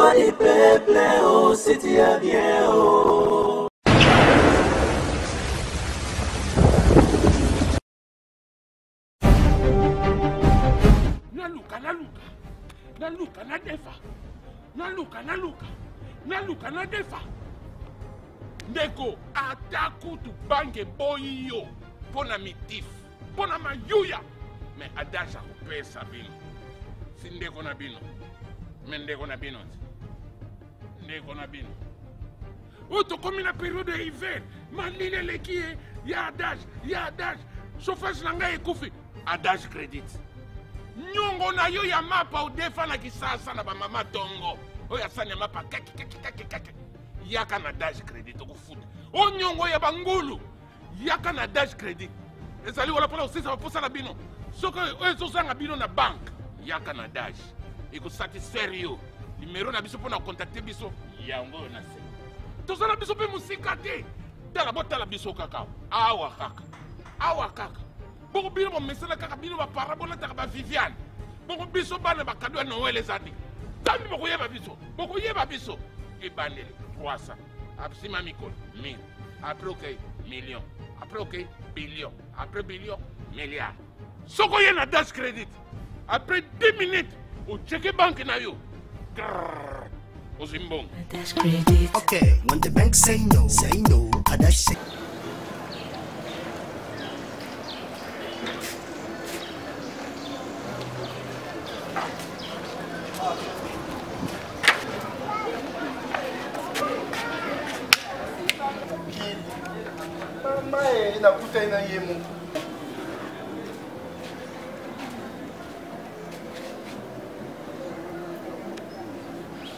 Voix du peuple, oh, si tu as bien, oh. Naluka, naluka, naluka, nadefa, naluka, naluka, naluka, nadefa. Ndeko, ata kutu banque eboyi yo mpo na mitif, mpo na mayuya, mais adage akopesa bino si ndeko na bino, me ndeko na bino ti ndeko na bino oyo tokomi na periode ya hiver, malili eleki ye ya adage, ya adage, chauffage na ngai ekufi, adage credit nyongo na yo ya mapa odefa na kisasa na bamama tongo oyo asani ya mapa kake kake kake kake, yaka na adage credit okofuta. O nyongo ya bangulu, yaka na adage credit, ezali wana mpona kosilisa baposa na bino. Soki oyo ezozanga bino na banke, yaka na adage, ekosatisfaire yo. Nimero na biso mpona kocontacte biso yango oyo na se. Toza na biso mpe mosika te, tala, botala biso kaka awa, kaka awa, kaka bongo. Bino bomesana kaka, bino bapara bolataka baviviane bongo, biso bana bakado ya Noel eza te. Ntango bokoyeba biso, bokoyeba biso. Ebandeli 300, nsima mikolo 1000, après okei million, après okei billion, après billion milliard. Soki oye na dash credit, après 10 minutes ocheke banke na yo, ozwi mbongo. Dash credit. Okay, when the bank say no, say no. Adash say. Mama e, nakutani na ye moko.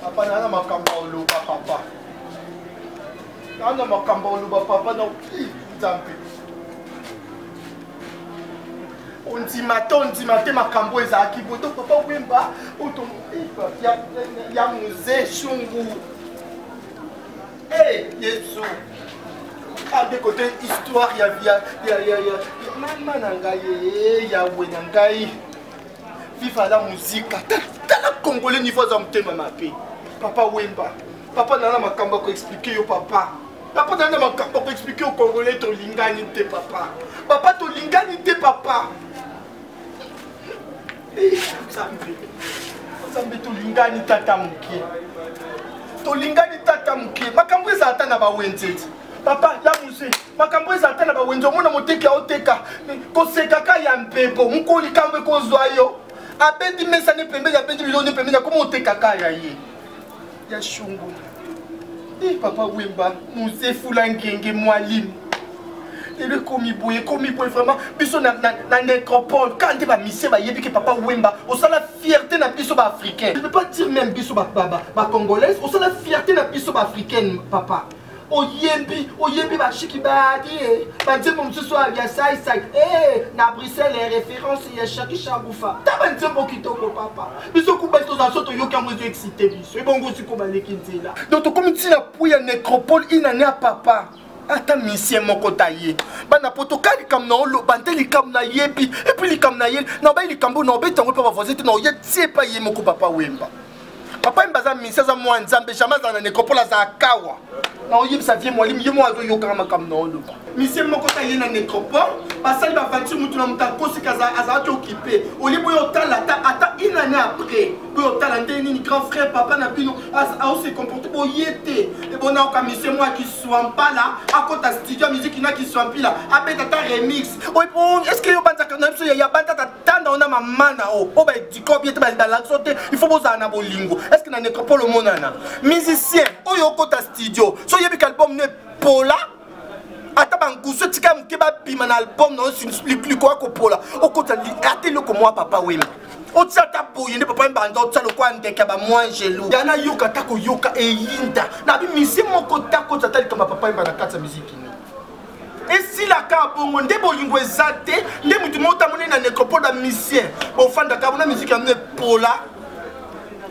Papa, naa na makambo ya oloba, papa, naa na makambo ya oloba, papa. Na Nzambe, ondima te, ondima te, makambo ezalaki boye. Donc papa Wemba oyo ya Musée Shungu, hey, Yesu ade kote histoire ya mama na ngai, yawe na ngai, viva la muzika. Tala congolais niveau aza motema mabe. Papa Wemba, papa, naa na makambo ya koexpliquer yo, papa. Papa, naa na makambo ya koexpliquer yo. Congolais tolingani te, papa. Papa, tolingani te, papa. Nzambe, Nzambe, tolingani tata moke, tolingani tata moke. Makambo ezala ata na bawenze ti, papa ya Musée, makambo ezala ata na bawenze. Omona moteki aoteka, kosekaka ya mpepo mokolo, likambo ekozwa yo. Abendi mesa ne pembeni, abendi biloko ne pembeni, akoma otekaka ya ye ya shungu. E papa Wemba, Musée Fula Ngenge, mwalimu, lelo ekomi boye, ekomi boye vraiment. Biso na nécropole ka nde bamisie bayebi ke papa Wemba osala fierté na biso baafricain, je peux pas dire même biso bacongolaise, osala fierté na biso baafricaine. Papa, oyembi, oyembi bashiki badi, banzembo mosusu ya saisai na Bruxelles, référence ya Shaki Shagufa, ta banzembo kitoko. Papa, biso kuba tozala so toyoki yango, ezo excite biso. Ebongo siko baleki nzela, donc tokomi ntina pui ya nécropole inane ya papa. Ata misien moko ta ye bana po toka likambo na oloba nte, likambo nayebi, et puis likambo na ye na obai, likambo na obeti yango mpe bavoisin te, na oye tie epai ye moko. Papa Wemba, papa Wemba aza misi, aza mwa Nzambe, jamais azala na nécropole, azala kawa. Na oyebisa vie mwalimu, ye moko azoyokaka makambo na oloba. Misie moko ta ye na nécropole, basali baventure, mutu na moto akosika, azalaki occupé. Olie boye otala ata une année après, boye otala nde nini grand frère, papa na bino aose comporte boye te. Ebona oka misie moko akiswampala, akota studio ya musique na kiswampila, abeta ata remix. Est ce que yo banzaka na biso ya bantata tanda ona mama na o oyo baediko bien te, balakisa te, il faut bozala na bolingo. Est ce que na nécropole omonana musicien oyo okota studio, so oyebi ka album ne pola, ata bangusu etika moke babima na album na yo, likoya kopola, okota ata eloko mwa papa Wemba otia ata boye nde papa Wemba anza otia lokwa ndeke ya bamwangelu ya nayoka, ata koyoka eyinda na bimisie moko ta kota ata likambo ya papa Wemba na kati ya miziki ni esilaka bongo nde bolingo eza te. Nde motu moko tamoni na nécropole, bamisien bofandaka bona miziki yango epola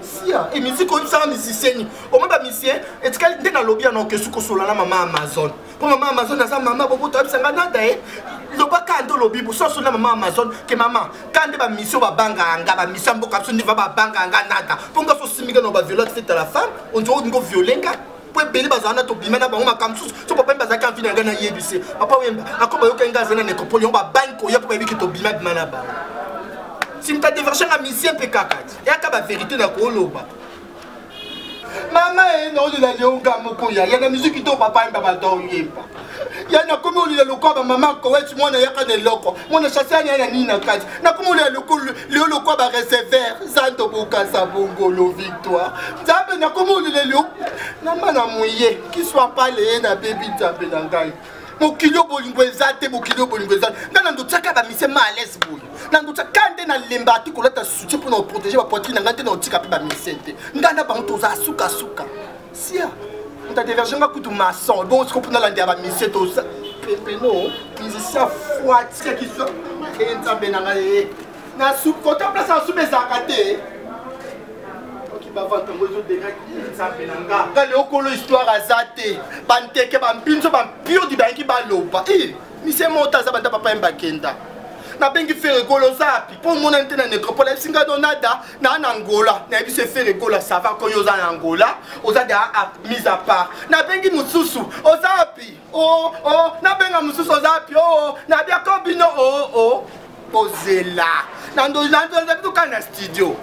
sia e miziki oyebisaka musicien ni omoi bamisien etikali nde nalobi yana okesu kosola na mama Amazon, mpo mama Amazon aza mama boboto, ayebisanga nada ye. Loba kaka nde olobi bososo na mama Amazon ke mama ka nde bamission babangaka nga bamission ya mboka biso nde va babangaka nga nada mpo nga so osimbi nga na baviolate fete à la femme ondire olingi oviole nga mpo ebele bazala na tobima na bango makambo mosusu so papa bazalaki envie na ngai nayebisi papa Wemba ako bayokaki ngai azali na nécropole yango babangi koya mpo bayebi ke tobima bima na bango si moto adeverge nga misien mpe kaka ti eyaka baverité na koloba mama e naolela leonga moko ya ya na miziki to papa yemba bato oyemba ya nakomi olela lokola bamama koweti mwana yaka na eloko mwana chase yani ya na nini na kati nakomi olela leo lokola baresever zando bokasa bongolo victoire nzambe nakomi olela leo namba na moye kiswa pale ye na bebi nzambe na ngai mokili oyo bolingo eza te mokili oyo bolingo eza te ngai nandotiaka bamisie ma alaise boye nandotiaka nde nalemba ati kolata soutien mpo na koprotege bapoitrine na ngai te na kotika mpe bamisie te ngai na bango toza sukasuka sia moto adeverge nga kutu maçon bongo siko mpo nalandela bamisie toza pepeno musicien foi tika kiso e nzambe na ngai e na kota place ya supe ezalaka te oki bavante yango ezoderaki nzambe na nga nga leo kolo histoire aza te banteke bampinzo bampiodi bayaki baloba e misie mota aza banda papa yemba akenda nabengi Ferre Gola oza api mpo omonani te na nécropole ayebisi nga donada naa na Angola nayebisi Ferre Gola sava koyo oza na Angola oza da mise à part nabengi mosusu oza api o oh, o oh, nabenga mosusu oza api o oh, nabiako bino o o kozela nandoza bino kaka na studio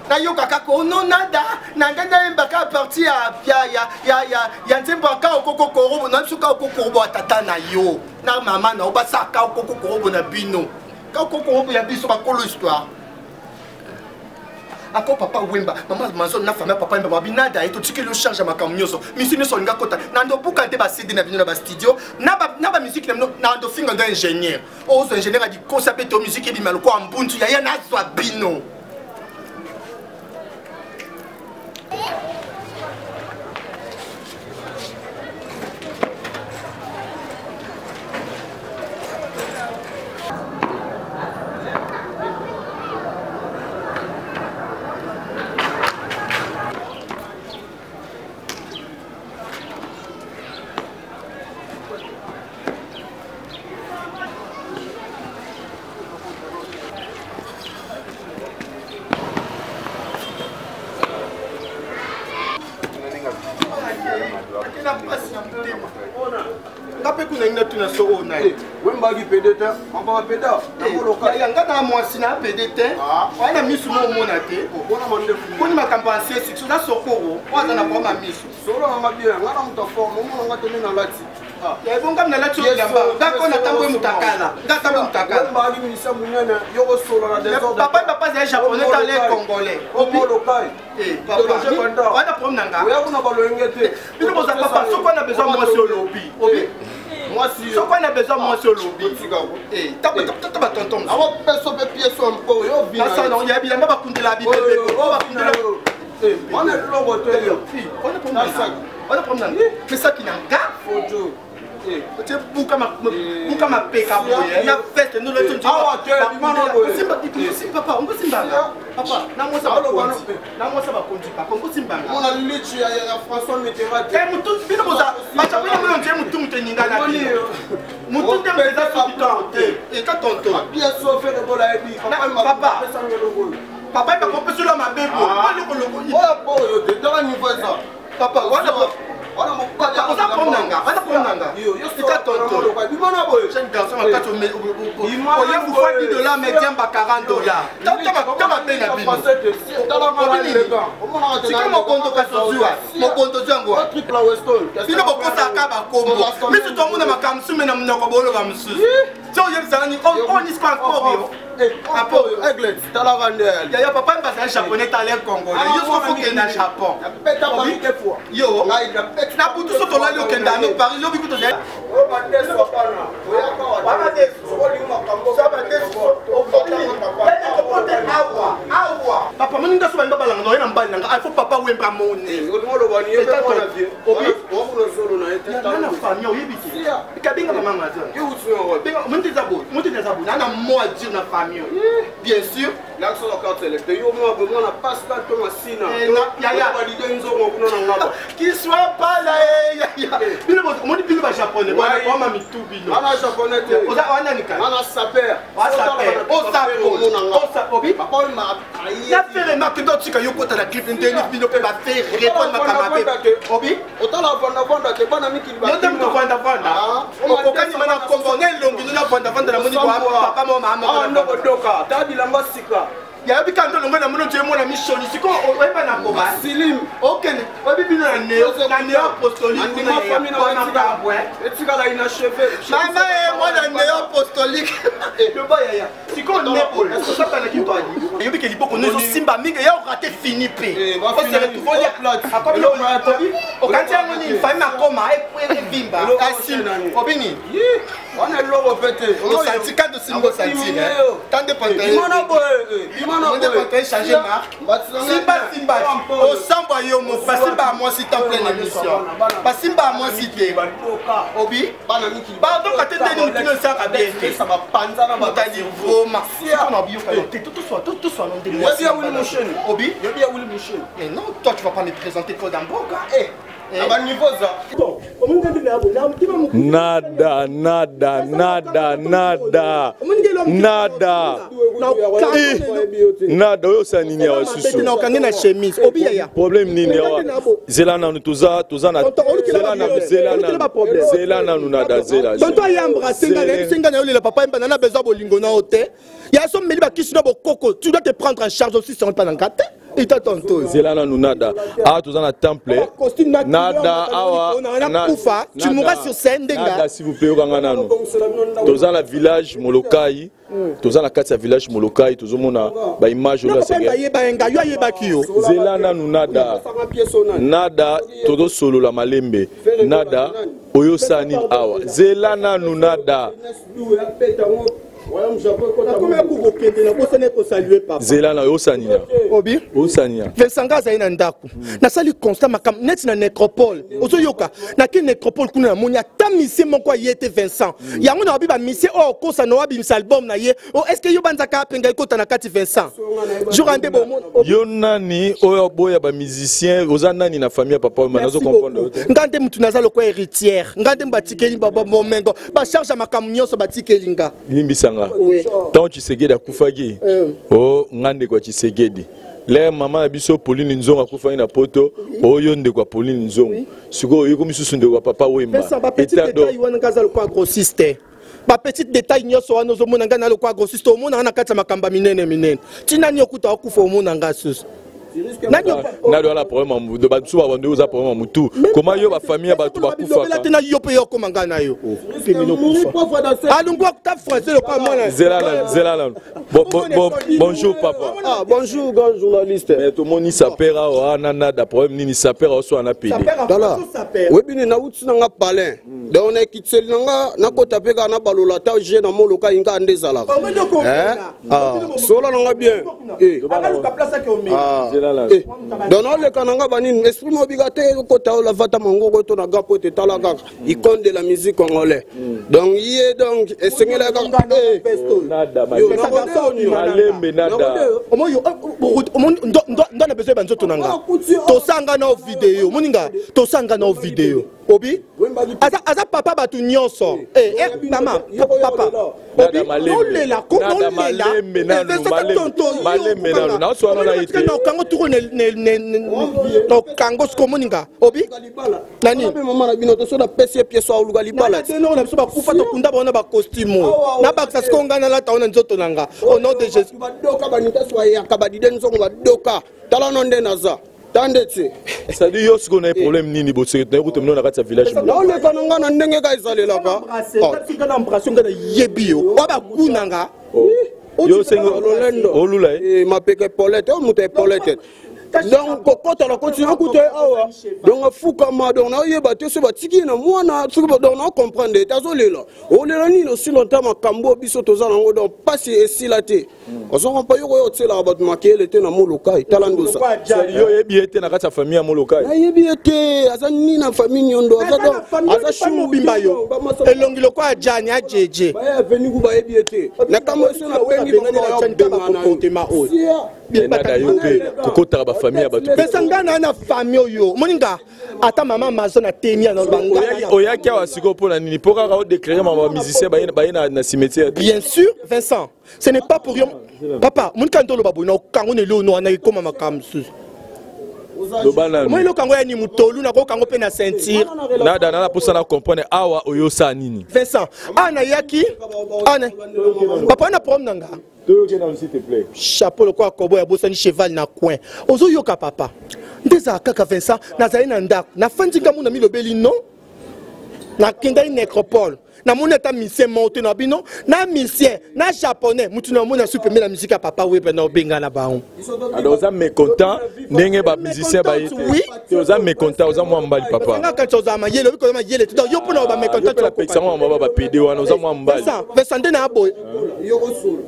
nayoka kaka ononada na ngai nayembaka parti ya, ya, ya, ya, ya, ya nzembo ya ka okoko korobo na biso ka okoko korobo ya tata na yo na mama na yo basala ka okoko korobo na bino ka okoko korobo ya biso bakolo histoire ako papa Wemba mama Amazon na famille papa Wemba babi nada ye totikeli yo charge ya makambo nyonso misi nyonso olinga kota na ndobuka te bacd na bino na bastudio na bamusike na bino na ndofinga ndo ingénieur ozwa ingénieur adikosa mpe to musike ebima lokola mbunzu yaya nazwa bino. Nga mpe kuna ngi natuna so oyo naye wembaki pede te mamba bapeda ya nga na mwasi na pede te oya na misu mo omona te koni makambo ancien succès oza sokoro oyo aza na problème ya misu solo nanga bien nga na moto forme omona nga te nde nalati ebongami nalati oyo bilamba nga ko natambo ye mutakala nga tambo mutakala wembaki minisa monene yo kosolola na desordre papa papa azali japonais tale congolais omolokai wana problème na nga oya kuna baloyenge te bino boza papa soki wana besoin mwasi olobi mwasi soki wana besoin mwasi olobi tata batonton awapeso mpe pièce oyo mpo yo vina bilamba bakundela bibebe bakundela wana eloko te wana problème na nga mesaki na nga otie buka mapeka boye na veste nolosimba papa ongosimbanga papa namwasa bakonzi papa ongosimbanga mona lichi ya François Mitterrand te mutu bino boza bacapena mona ntie mutu mutu eningana bino mutu nde eza soki to te eza tonto bien so fait de bola ebi papa papa bakopesula mabe bo oyo te tala niveau eza papa wana oza problème na nga wana problème na nga tika tonto jeune garçon makati oye fufa 10 dollars mais diamba 40 dollars ta mabe na bino sika mokondo kasi ozwa mokondo ozwa yango bino bokosaka bakombo misu tomona makambo mosusu me na monoko boloba mosusu so oyebisaka ni onisiko akorio yaya papa mbasa ya japonais tala congolais yo soko fokende na Japon yo na butu so tolali okende ano Paris lobi kutu papa moni nga so balinga balanga na oye na mbali na nga il faut papa Wemba mone na famille oyebi te kabenga mama Amazon moto eza boye moto eza boye na mot à dire na famille bien sûr lakisa na carte électeur yo mwa boye mwana Pascal to Masina yaya valide nzongo kuna na ngaba qui soit pas là. Bino omoni bino ba japonais boma mitu bino. Ana japonais te. Oza wana ni kani? Ana saper. Wa saper. O sapo. Obi. Papa oyo ma Na fere ma kendo tika yo kota na clip ndeni bino pe ba fere répondre makambo mabe. Obi. Otala vanda vanda te bana mikili ba. Yo nde moto vanda vanda. Okokani mana kombo na elongi no na vanda vanda na moni kwa papa mo mama. Ah ndoko doka. Ta bilamba sika. Yayebi kaka nde olongo na mono nje mona mishoni sikoyo oyeba na koba silim okende oyebi bino na neo na neo apostolique etikala inacheve mama ye mwana neo apostolique loba yaya sikoyo ne oyo osakanaki bani oyebi ke liboko no ezosimba mingi ya orate fini mpe okanisi yango nini fami makoma evimba obini wana eloko mpe te osanti kando osimbi osanti tande pantalon boye change marque simba simba osambwa yo moko basimba ya mwasi te en pleine émission basimba ya mwasi te obi badoka te ndeni motino esalaka bien te otali vroma na biyoka yo te toswana ndenge obi mais non, toi tu vas pas me présenter code en boka. Eh. Nada, nada, nada, nada, nada. Nada oyo osala nini awa susu? Okangi na chemise. Obi yaya. Problème nini awa? Zela nanu toza toza na zela nanu zela nanu zela nanu nada zela. Tonton ayambra senga na senga na yo lela papa yemba na besoin bolingo na yo te. Ya so meli ba kisi na bokoko, tu dois te prendre en charge aussi sans pas na ngate. Ita tonto. Zela nanu nada. Awa toza na temple. Nada awa na kufa, tu mourras sur scène ndenga. Nada s'il vous plaît yokanga nanu. Toza na village Molokai. Toza na kati ya village Molokai tozomona ba image oyo asenge. Ayeba nga yo ayebaki yo. Zela nanu nada. Nada tozosolola malembe. Nada oyo osala nini awa? Zela nanu nada. Zela na yo osani obi osani Vincent nga azali na ndako nasali constat makambo neti na nécropole ozoyoka nake nécropole kuna namoni ata misie moko aye te Vincent yango na babi bamisie oyo okosa na oabimisa album na ye o est ce que yo banzaka apenga ekota na kati Vincent jour ande bomona yo nani oyo oboya bamusicien oza nani na famille ya papa oyo nazo comprendre te nga nde mutu naza lokola héritière nga nde batikeli bomengo bacharge ya makambo nyonso batikeli nga limbisa nga ntango Tshisekedi akufaki o nga ndeko ya Tshisekedi lere mama na biso Pauline Nzongo akufaki na poto oyo ndeko ya Pauline Nzongo sikoyo oyoki misusu ndeko ya papa Wemba wana nga aza lokola grossiste ba petite détail nyonso wana ozomona ngai na lokola grossiste omona nga na kati ya makambo ya minene minene ntina nini okuta okufa omona nga susu Nado wana problème ya mutu bato mosusu babandi oza problème ya mutu koma yo bafamille ya bato bakufaka te na yo mpe yo okoma ngai na yo alungwa ta français lokola mwana zela nanu zela nanu bonjour papa. Ah, bonjour grand journaliste. Mais tomoni saper awa na nada problème nini saper aoswana na pede. Tala oyebi nini nauti na nga palin donc na ekitiseli na nga nakota mpe kaka nabalola ata je na moloka inga nde ezalaka sola na nga bien donc naoleka na nga banini esprit mobika te okota olavata mangoko to na ga po ete tala kaka icône de la musique congolais donc ye donc esengelaka malembe nada ndo na besoin banzoto na nga tosanga nao video omoni nga tosanga nao video obi aza, aza papa bato nyonso eh, eh, mama papa olela koolelaokango toko nokango siko omoni nga obi nani mama na bino toso napesi ye pièce aoluka libala noko na biso bakufa tokunda bango na bacostume oyo nabakisa sikoyo ngai nalata ngo na nzoto na nga au nom de Jésus badoka banitasi bayaka badide nzongo badoka tala no nde naza tande te c'est-à-dire yo sikoyo na ye problème nini bosekete na yo kutu mino na kati ya village naoleka na ngai na ndenge ka ezalelaka embrassion ngai nayebi yo oya bakuna nga yo osengi olula ye mapeka epolete oyo moto epolete donc kokota na koti nakuta ye awa donc afukama donc naoyeba te soki batiki ye na mwana soki donc naocomprendre ete azolela olela nini osila nta makambo oyo biso toza nango donc mpasi esila te ozonga mpa yoko oyo otielaka bato makeyele te na Molokai tala ndosa yo oyebi ye te na kati ya famille ya Molokai nayebi ye te aza nini na famille nyondo aza aza mobimba yo elongi lokola jani ajeje baya aveni ku bayebi ye te na kambo eso nabengi comportement oyo. Nada yo mpe kokotaka bafamille ya bato. Pesa ngai na famille oyo omoni nga ata mama Amazon atemi ya na oyaki awa sikoyo mpo na nini? Mpo kaka odéclare mama bamusicien baye na cimetière? Bien sûr, Vincent, ce n'est pas pour rien, papa. Moni kaka nde oloba boye na okango na eloo no wana ekóma makambo mosusu. Loba nanu. Omoni eloko yango ya ni motolu, nakokango mpe na ceinture. Nada nana mposa na comprendre awa oyo osala nini. Vincent, awa nayaki awa papa na problème na nga. Toyoke nanu, s'il te plaît. Chapeau lokola koboy abosani cheval na coin. Ozoyoka papa nde ezala kaka. Vincent, nazali na ndako, nafandi ngambo na milobeli non, nakendaki nécropole, namoni ata musicien moko te na bino, na musicien na japonais mutu namoni asu pembe na musique ya Papa Wemba na obenga na bango. Alors oza mécontent ndenge bamusicien baye te? Oui. Te, oza mécontent, oza mwa mbali, papa. Nga kanisa ozala mayele, obi kozala mayele te. Donc yo mpona bamécontent. Napekisa mwa mama bapede wana, oza mwa mbali. Vincent, nde na boye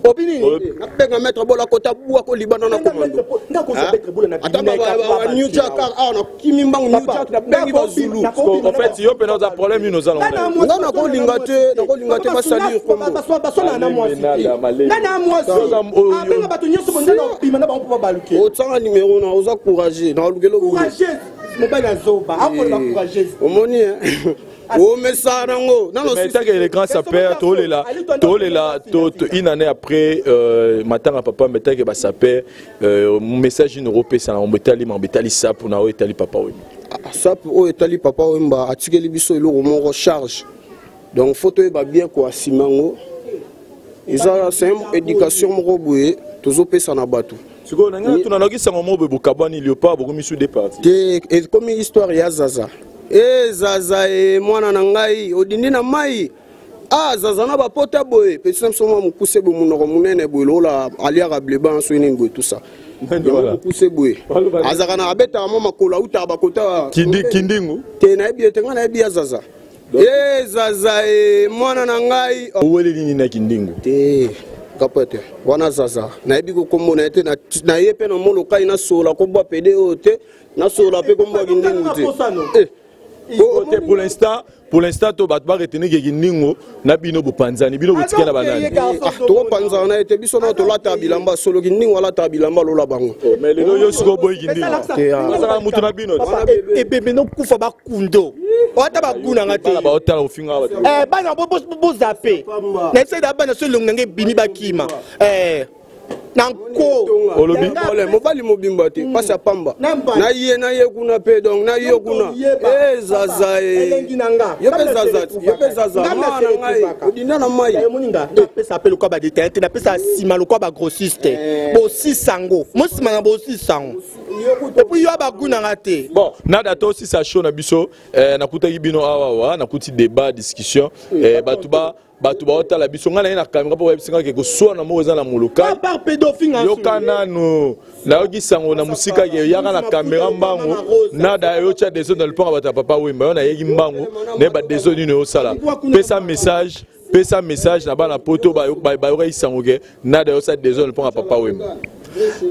obi nini? Nabenga maître Bola kota bwako libanda na komando. Ata New Jack awa nakimi mbangu, New Jack nabengi bazulu. En fait yo mpena oza problème nini oza? Nga nakolinga te, nakolinga te basalir kombo. Baswana na mwasi te, nga na mwasi abenga bato nyonso bonde na opima na bango mpo babaluke. Otianga numero na oza courageux na olukeli. Courageuse, mobali azoba akola courageuse. Omoni omesana nango. Mais tant que les grands sapeurs tolela tolela une année après matanga papa, mais tant que basapeur message nini okopesa na mambo etali, mambo etali sapu na oyo etali Papa Wemba? Sapu oyo etali Papa Wemba, atikeli biso eloko moko charge, donc faut toyeba bien koasima yango. Eza c'est éducation moko boye tozopesa na bato. Sikoyo na ngai natuna, nayoki sango moko boye, bokabwani, Léopard bokomi su deux parties. Te, ekomi histoire ya Zaza. E Zaza, e mwana na ngai odindi na mai ah Zaza na bapota boye, pesi na biso mwa mokuse boye, monoko monene boye lokola aliaka bleban soki nini boye, tout ça, mokuse boye, azalaka na abetaka mwa makolo, autaka bakota. Kindingu. Te, nayebi ye te, ngai nayebi ya Zaza. E Zaza, e mwana na ngai. Owele nini na Kindingu? Te, kapa te, wana Zaza nayebi kokombo na ye te. Na ye mpe na molokai nasola kobwa pede oyo te, nasola mpe kombwa Kindingu te. Te, pour l'instant to bato baretenir ke Kindingo na bino bopanzani, bino botikela na banani? Tokopanzana na ye te. Biso na tolataka bilamba solo, Kindingo alataka bilamba lola bango. Mais lelo yo sikoyo boyi Kindingo, azalaka mutu na bino. Ebembe nokufa bakundo ata bagunanga te. Baotala kofinga bato. Bana bozape na eseda, bana so elongi nange ebimi bakima na nko. Olobi? Mobali mobimba te, mpasi ya pamba na ye, na ye kuna mpe, donc na yo kuna e Zaza e yo mpe Zaza, yo mpe Zaza, mwana na ngai odinda na mai. Napesa mpe lokwa badetail te, napesa nsima lokwa bagrossiste bosisango mo nsima na bosisango et puis yo abagunanga te. Bon, nada tosisa show na biso. Nakutaki bino awawa, nakuti débat, discussion, bato ba bato baotala biso. Ngai na ye na kamera mpo bayebisi ngai ke koswana moko eza na Molokai. Yoka nanu, nayoki sango na mosika ke yaka na kamera mbangu, nada eyotya désordre na lopango bato ya Papa Wemba. Yo nayeki mbangu, nayeba désordre nini oyosala. Pesa message, pesa message na bana poto bayokaki sango ke nada oyosala désordre na lopango ya Papa Wemba.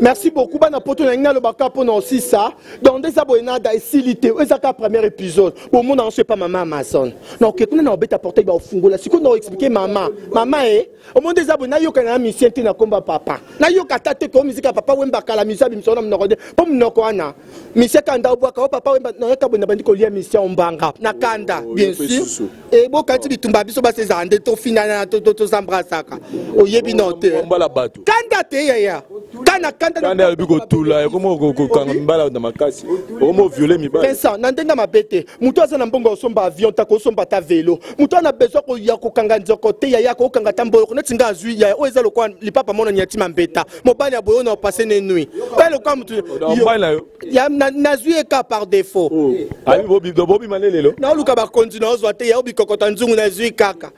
Merci beaucoup, bana poto. Na ngai nalobaka mpona osisa, donc nde eza boye, nada esili te, oyo eza kaka premier épisode. Bomona yango so epa mama Amazon na oke kuna na obeta portail, baofungola sikoyo na oexpliquer mama, mama e omoni nde eza boye. Nayoka na musicien te na komba papa, nayoka ata te ko musique ya Papa Wemba kala, musicien abimisa na monoko te, mpo monoko wana musicien kanda obwaka o Papa Wemba. Nayoka boye, na bandi kolia musicien ombanga na kanda, bien sûr. Ebokati bitumba biso basi ezala nde tofinana, tozambrasaka, oyebi no te. Mbala bato. Kanda te yaya, kana kanda. Kanda alobi kotula, ekomi kokanga mibala na makasi, okomi oviole mibali. Vincent, na ndenge mabe te, moto aza na mbongo osomba avion ta kosomba ata velo, moto ana besoin ya kokanga nzoko te yaya, kokanga ta mboloko neti nga azwi yaya oyo eza lokwa lipapa monani ya ntima mbeta, mobali ya boye oyo na opase ne nuit oyo lokwa motu. Mobali na yo? Nazwi ye ka par défaut. Bobima ne lelo? Naoluka bakonzi, naozwa te ya obikokota nzungu, nazwi kaka.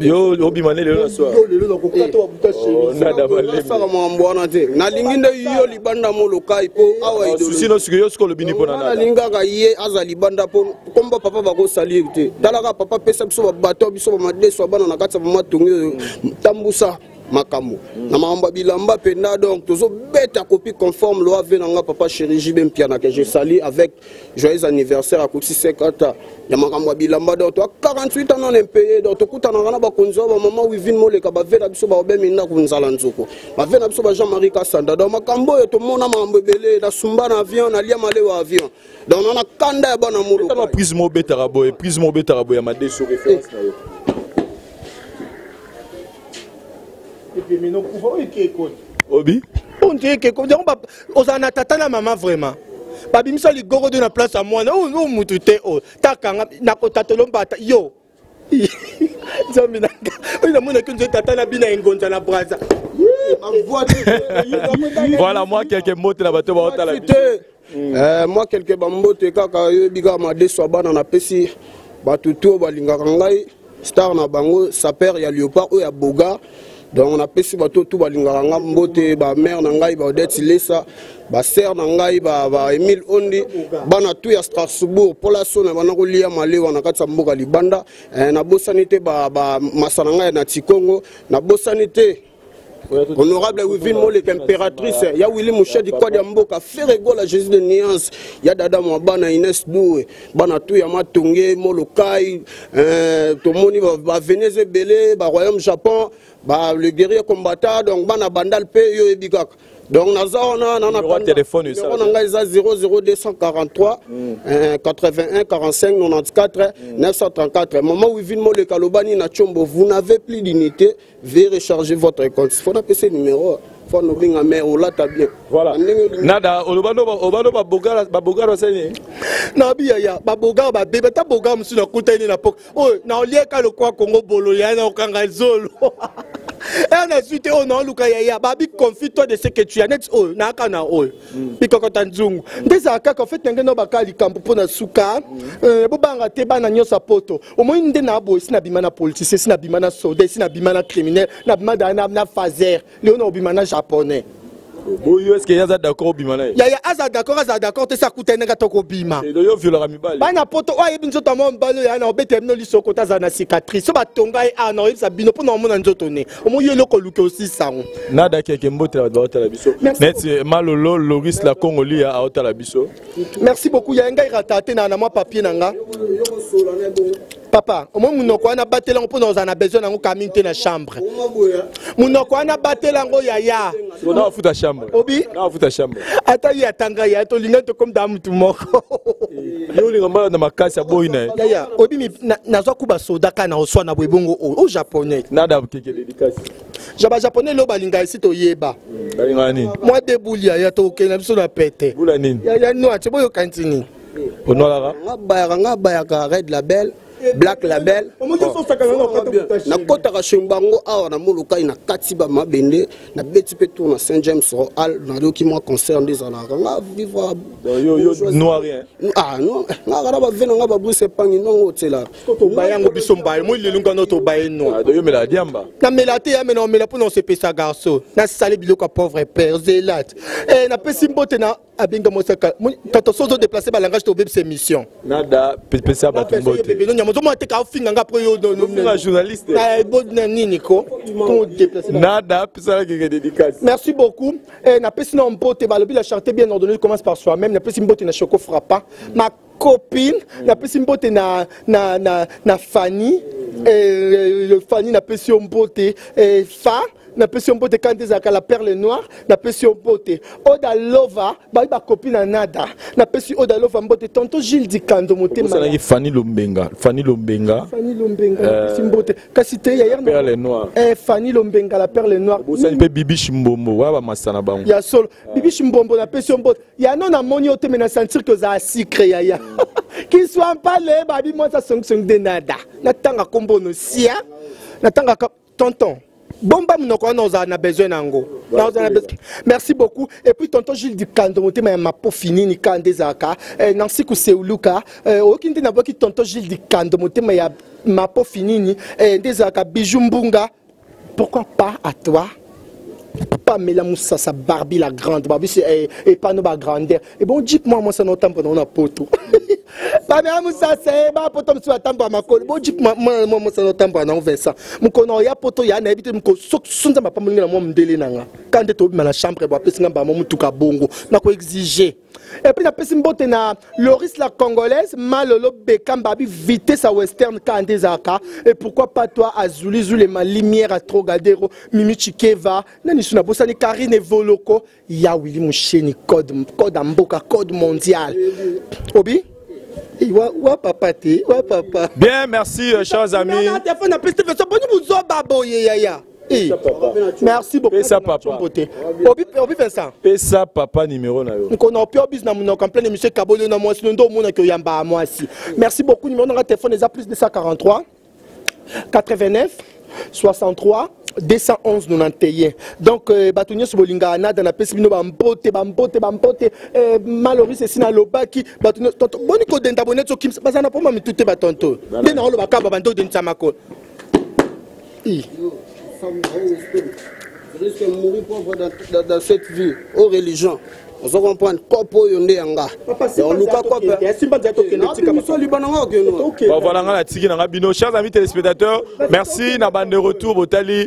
Yo obima ne lelo na soir? Nasaka makambo wana te, nalingi nde yo libanda molokai mpo awa. Susi no sikoyo, yo sikoyo olobi ni mpona? Nalingaka ye aza libanda mpo komba papa bakosalir te. Talaka papa, pesa biso babato, biso bamadeso ya bana na kati ya bamatongi oyo tambusa. Makambo na makambo ya bilamba mpenza, donc tozobeta copie conforme. Loa ve na nga papa chéri JB Mpiana, que je salue avec joyeux anniversaire, akokisi 50 ya makambo ya bilamba. Donc toa 48 ans non impayé. Donc tokutanaka na bakonzi oyo, bamama Wivine Moleka, bave na biso baobemi ndako nzala nzoko, bave na biso ba Jean Marie Kasanda. Donc makambo oyo, tomona makambo ebele. Nasumba na avion, nalia malewa avion. Donc na kanda ya bana molo. Prise mo obetaka boye, prise mo obetaka boye ya madeso, référence na yo. Obi. Ondire yango ozala na tata na mama, vraiment babimisa ligoro de na place ya mwana oyo mutu te. Oyo takanga nakotatolo mbata yo, Nzambe nanga oyo namonaki nzo tata na bino engonza na Braza. Voilà, moi quelques mots na bato baotala. Te, moi quelques bambote kaka. Oyebi kaka madeso ya bana. Napesi bato tu oyo balingaka ngai, star na bango, saper ya Léopard oyo ya Boga. Donc napesi bato tu balingaka nga mbote, bamare na ngai, baOdete Lesa, basere na ngai, ba Emile Ondi, bana tu ya Strasbourg, mpola so na bana kolia malewa na kati ya mboka libanda. Nabosani te masa na ngai na Tikongo, nabosani te honorable Wivine Moleka, impératrice ya Willi Mushadi, kwadi ya mboka Ferregola, Jésus de nuance ya dada mwa bana Ines Due, bana tu ya Matonge Molokai. Tomoni bavenez ebele, baroyaume Japon, ba le guerrier combattant. Donc bana Bandal mpe yo oyebi kaka. Donc naza wana. Na téléphone. Na ngai eza 00243 81 45 94 934. Maman Wivine Moleka alobani na Tshombo: "Vous n'avez plus d'unité, veuillez recharger votre compte." Faut napesa numéro, faut nobenga mais olata bien. Voilà, nada olobano babogara basali. Nabi yaya, babogara babebe, ata bogara mosusu nakutani na poka oyo naolieka lokwa Kongo bolo ya na okanga zolo e nazwi te. Oyo naoluka yaya, babi confie toi de ce que tu as, neti oyo naaka na oyo bikokota nzungu nde ezala kaka. En fait, ndenge no baka likambo mpo na suka, bobanga te. Bana nyonso ya poto, omoni nde na boye, esi nabima na politicien, esi nabima na soldat, esi nabima na criminel, nabima na fazer, leo na obima na Japonais. Boyo, est ce que ye aza d'accord obima na ye? Yaya, aza d'accord, aza d'accord te, si akutani ndenge tokobima. Yo violaka mibali. Bana poto oyo ayebi nzoto ya mwa mobali oyo, ya na obetela bino lisoko te. Azala na cicatrice so batonga ye awa, na oyebisa bino mpo na omona nzoto ne omoi yo eloko oluki osisango. Nada keke mbote na bato baotala biso, neti Malolo Loris la Congolia aotala biso. Merci beaucoup ya ngai. Rata te na mwa papier na nga. Papa, omoi monoko wana, batela yango mpona ozala na besoin nango kamini te na chambre. Monoko wana, batela yango yaya. Na afuta chambre. Obi. Na afuta chambre. Ata ye atanga ya tolinga, tokomi da mutu moko. Yo olinga mbala na makasi, aboyi na ye. Yaya, obi, nazwa ku basoda kaka na oswa na boye bongo oyo o Japonais. Nada keke dédicace. Ja Bajaponais lelo balinga esi toyeba. Balingaka nini? Mwa debuli yaya, tokokende na biso na pete. Bula nini? Yaya no atie boyoka ntini. Onwalaka. Nga bayaka, nga bayaka Red Label, Black Label. Nakɔtaka chez bango awa na Molokai, na kati bamabende, nabeti mpe tour na Saint James Hall, nayoki mwa concert nde ezalaka. Nga vivre. Noir rien. Ah non, nga kaka bave na nga, babrise epangi ndongo otiela. Tobayango biso mbaye moi lelo ngano tobaye no. Oyomela diamba. Namela te ya me, naomela mpona osepesa garçon. Nasali biloko ya pauvre père zelat. Napesi mbote na abenga mosaka tata so ozodeplace balangage, tobebisa émission. Nada, pesa bato mbote. Bebe nyama ozomona te, kaofinga nga apres yo. Ofinga journaliste. Na nini ko Nada, pesala keke dédicace. Merci beaucoup. Napesi na mbote, balobi la charité bien ordonnée commence par soi-même. Napesi mbote na Choco Frappa, ma copine. Napesi mbote na Fanny. Fanny, napesi yo mbote. Fa napesi yo mbote kanda ezalaka la perle noire. Napesi yo mbote Oda Lova, bayi bakopi na Nada. Napesi Oda Lova mbote, tonton Gilles Dikando motema. Osalaki Fanny Lombenga, Fanny Lombenga. Fanny Lombenga, napesi mbote kasi te yaya. Perle noire. Fanny Lombenga, la perle noire. Bosali mpe Bibi Shimbombo wana, bamasa na bango. Ya solo, Bibi Shimbombo, napesi yo mbote. Ya no namoni yo te, me na sentir que ozala sucre yaya, kiswampale babi mwasa songisongi de Nada. Natanga kombono sia, natangaka tonton bomba monoko wana, ozala na besoin na yango. Merci beaucoup. Et puis tonton Gilles Dikando motema ya mapofi nini kanda ezalaka. Nansi Kuseuluka, oyoki nde naboki tonton Gilles Dikando motema ya mapofi nini nde ezalaka. Bijou Mbunga, pourquoi pas à toi, Pamela Moussasa, Barbie la grande, Barbie c'est et pas nos grandeur. Et bon, jeep moi, moi ça n'entend pas dans la poto. Pamela Musasa ba poto mosusu batambola makolo bo jip mwa mosana otambola nango Vincent mokolo ya poto ya nayebi te moko so nzambe apamboli nga na mwa mondele na nga ka nde tobima na chambre bo apesi nga mbamo motuka bongo nako exiger. Et puis napesi mbote na Loris la Congolaise, Malolo Bekam Babi, vitesse à Western Kande Zaka. Et pourquoi pas toi, Azuli Zulema, Lumière à Trogadero, Mimi Chikeva, Nani Suna Bosani, Karine Evoloko, Ya Willy Moucheni, code, code Amboka, code mondial. Obi? Wa, wa papa te, wa papa. Bien, merci, chers amis. Non, non, téléphone, apesi te, boni buzoba boye yaya. Eh, merci beaucoup. Pesa papa. Obi, Obi Vincent. Pesa papa numéro na yo. Nkona opi obis na munoko en pleine émission kabolo na mwasi ndo omona ke oyamba mwasi. Merci beaucoup. Numéro na téléphone eza plus 243 89 63 211 91. Donc bato nyonso bolingaka nada napesi bino bambote bambote bambote Maloris esi nalobaki bato nyonso tonto boni kodenda boneti okimisa baza na poma mitu te batonto nde naolobaka ba bando odendisa makolo. Risque de mourir pauvre dans cette vie, aux religions. On se comprend, kopo oyo nde yanga. Donc luka kopo. Bon voilà nga na tiki na nga bino chers amis téléspectateurs, merci na bande de retour botali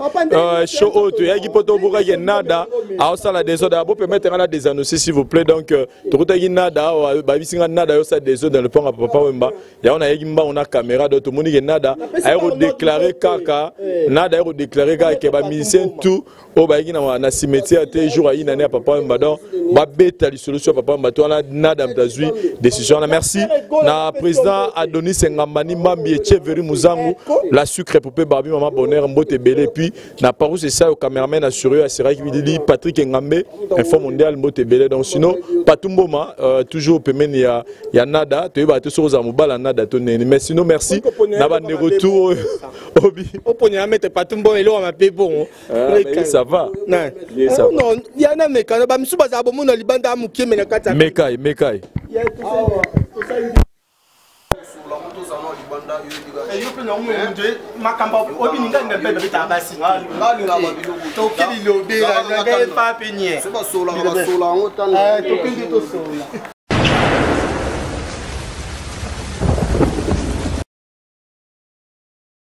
show oyo toyaki po tobokaki nada aosala désordre bo permettre nga na désannoncer s'il vous plaît. Donc tokutaki nada awa babisi nga nada ayosala désordre dans le pont ya Papa Wemba yango nayaki mbango na caméra. Donc tomoni ke nada aye kodéclare kaka, nada aye kodéclare kaka ke bamusicien tout oyo bayaki na cimetière te jour ayi nani ya Papa Wemba, donc babeta lisolo ya Papa Wemba to wana nada moto azwi décision wana. Merci na président Adonis Ngambani Mbambi Echeveri Muzangu la sucre poupée Barbie Mama Bonheur mbote ebele. Et puis na Parousse esa yo cameraman assuré asiraki bilili Patrick Ngambe Info Mondial mbote ebele. Donc sinon Patumboma toujours pembeni ya nada toyebaka te soki ozala mobala nada to nini, mais sinon merci na bande retour obi oponela maître Patumbo eloko mabe bongo. Ah, mais ça va. Non, ça va. Non, yana meka ba misu bazala bomona libanda ya mokie me na kati ya mekai mekai. Yo mpe nango makambo obininga nga mpe babetaka basi toki lilobela ngai fa mpe nie basolaka basola yango. Tokende tosola.